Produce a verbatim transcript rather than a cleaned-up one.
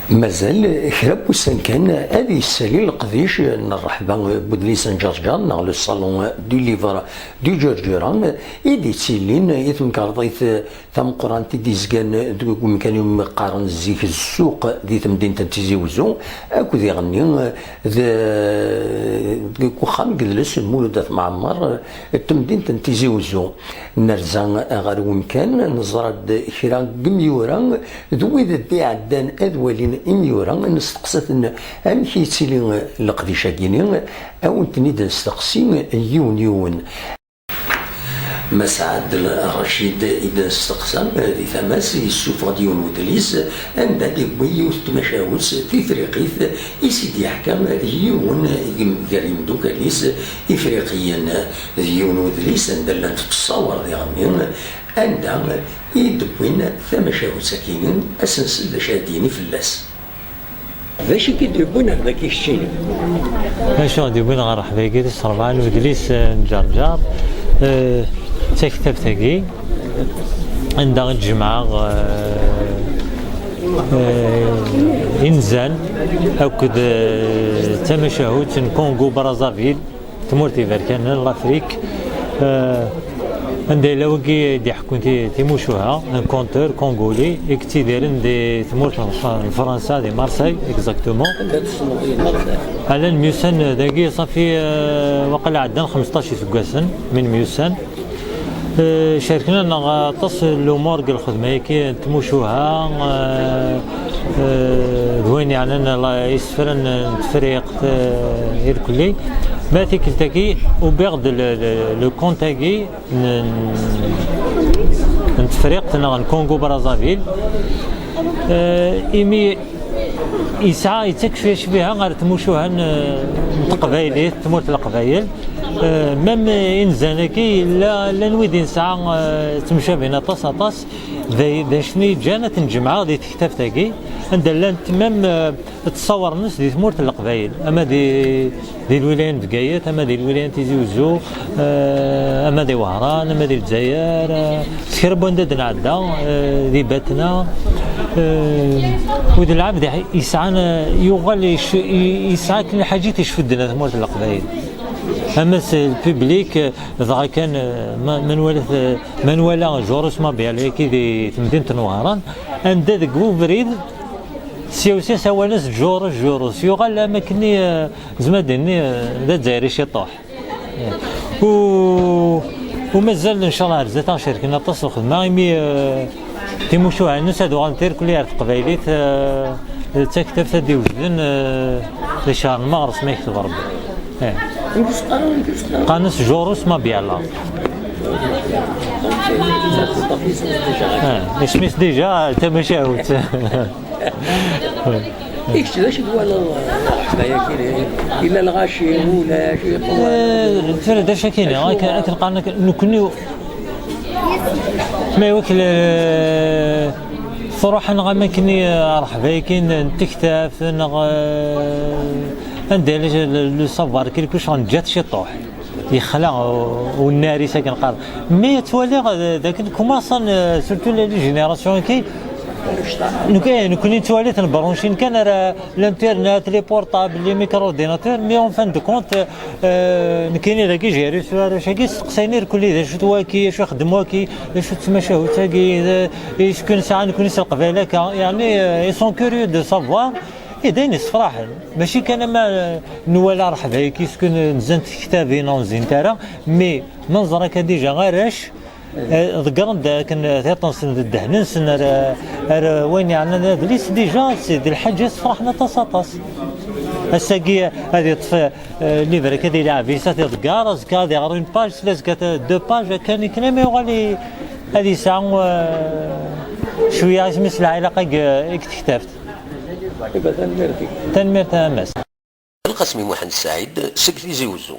Mazal kra n wussan kan ad yessali leqdic n rreḥba n udlis n Ǧerǧer neɣ le salon du livre du Ǧerǧura i d-yettilin i temkarḍit tameqqrant i d-yezgan deg umkan umi qqaren zik ssuq di temdint n Tizi Wezzu, akked iɣenni d-, deg uxxam n yidles Lmulud At Mɛemmer n temdint n Tizi Wezzu. Nerza ɣer wemkan, neẓra-d kra n yimyura d wid d-iɛeddan ad walin imyura, nesteqsa-ten amek yettili leqdic-agi-ni, ad wen-ten-id-nesteqsi yiwen yiwen. Mass Ɛadel Racid i d-nesteqsa di tama-s, yessufeɣ-d yiwen wedlis anda d-yewwi yiwet n tmacahut tifriqit i s-id-yeḥka yiwen gar yimdukal-is ifriqiyen. D yiwen wedlis anda llant ttṣawer diɣenni, anda i d-wwin tamacahut-agi, ad s-nsel d acu ara d-yini fell-as. D acu i k-id-yewwin ar daki keččini? Acu i ɣ-d-yewwin ɣer rreḥba-agi tis rebɛa n udlis, eh, n Ǧerǧer, eh, d taktabt-agi, anda i d-jemɛeɣ, eh, eh, inzan akked, eh, tamacahut n Congo Brazzaville. Tmurt iberkanen, l'Afrique, eh, anda yella wigi i d-iḥekkun ti-, timucuha, un conteur congolais, i yettidiren di tmurt n Fr-, n Fransa, di Marseille, exactement. Anda tessneḍ i Marseille? Ala, myussan dagi, ṣafi, eh, waqila ɛeddan xmesṭac iseggasen, min myussan. Eh, cerken-aneɣ aṭas n lumuṛ deg lxedma-agi n tmucuha, eh, eh, d wayen yeɛnan la-, isefra n, n Tefriqt, eh, irkelli. Ma tikkelt-agi, ubiɣ-d le, le, le compte-agi n, n Tefriqt neɣ n Congo Brazzaville. Eh, imi yesɛa, yettak cwiya ccbiha ɣer tmucuha n, n teqbaylit, tmurt n Leqbayel. Eh, même inzan-agi, yella, llan wid i nesɛa, eh, ttemcabin aṭas, aṭas, d, d acu-nni yeǧǧan ad ten-jemɛeɣ di tektabt-agi, anda llant même, eh, ttṣawar-nnes di tmurt n Leqbayel, ama di, di lwilaya n Bgayet, ama di lwilaya n Tizi Wezzu, eh, ama di Wehran, ama di Lezzayer, eh, s kra n wanda d-nɛedda, eh, di Batna, eh, u d lɛebd yesɛan, eh, yuɣal yec-, i-, yesɛa akken lḥaǧa i t-icudden ar tmurt n Leqbayel. Ama s lpiblik, eh, dɣa kan, eh, ma, ma nwala, eh, ma nwala Jurus Mabiala-agi di temdint n Wehran, anda deg ubrid, sya u sya sawalen-as Jurus, Jurus. Yuɣal am akken, eh, zma d-inni, eh, d azzayri ciṭuḥ. U, u mazal, ncallah, ar zdat ad ɣ-cerken aṭas lxedma, imi, eh, timucuha-nnes ad uɣalent irkelli ar teqbaylit, eh, d taktabt ad d-iwejden, eh, di ccher n meɣres, ma yekteb Rebbi. Eh. Qqaren-as Jurus Mabiala. Eh, isem-is déjà tamacahut. I kečč, d acu twalaḍ, eh, ḥkayaki? Yella lɣaci, ulac, yeqwa? Eh, tura d acu akini, akken, akken qqaren, akken, nekkni, ma iwakken, eh, truḥ neɣ am akken, eh, rrehba-agi n, n tektabt, neɣ, eh, anda yella le, le savoir, quelque chose, neǧǧa-t ciṭuḥ. Yexla u-, unnar-is akken qqar. Mi ttwaliɣ d, d akken commencent, euh, surtout les, les générations-agi, nek-, eh, nekkni nettwali-ten branchés kan ar, euh, l'internet, les portables, les micro-ordinateurs, mais en fin de compte, euh, nekkini dagi, j'ai reçu arrac-agi, steqsayen irkelli, d acu-t waki, acu ixeddem waki, d acu-tt tmacahut-agi, d, est-ce que nesɛa nekkni s Leqbayel akka, yeɛni, euh, ils sont curieux de savoir. I d ayen yessefraḥen, mačči kan ama, eh, nwala rrehba-agi, est-ce que nzant tektabin ur nzint ara, mais ma nẓer akka déjà arrac, eh, ḍeggren-d akken tiṭ-nsen d ddehn-nsen ar, ar wayen yeɛnan adlis, déjà c'est d lḥaǧa yessefraḥen aṭas, aṭas. Ass-agi ad yeṭṭef, eh, livre-agi ad yelɛeb yes-s, ad t-iḍegger, azekka ad iɣer une page, sla azekka deux pages, akken, akken, ama yuɣal i-, ad yesɛu, eh, cwiya isem-is lɛilaq deg, deg tektabt. Iba, tanemmirt-ik. Tanemmirt a Mass. Lqasmi Muḥend Saɛid seg Tizi Wezzu.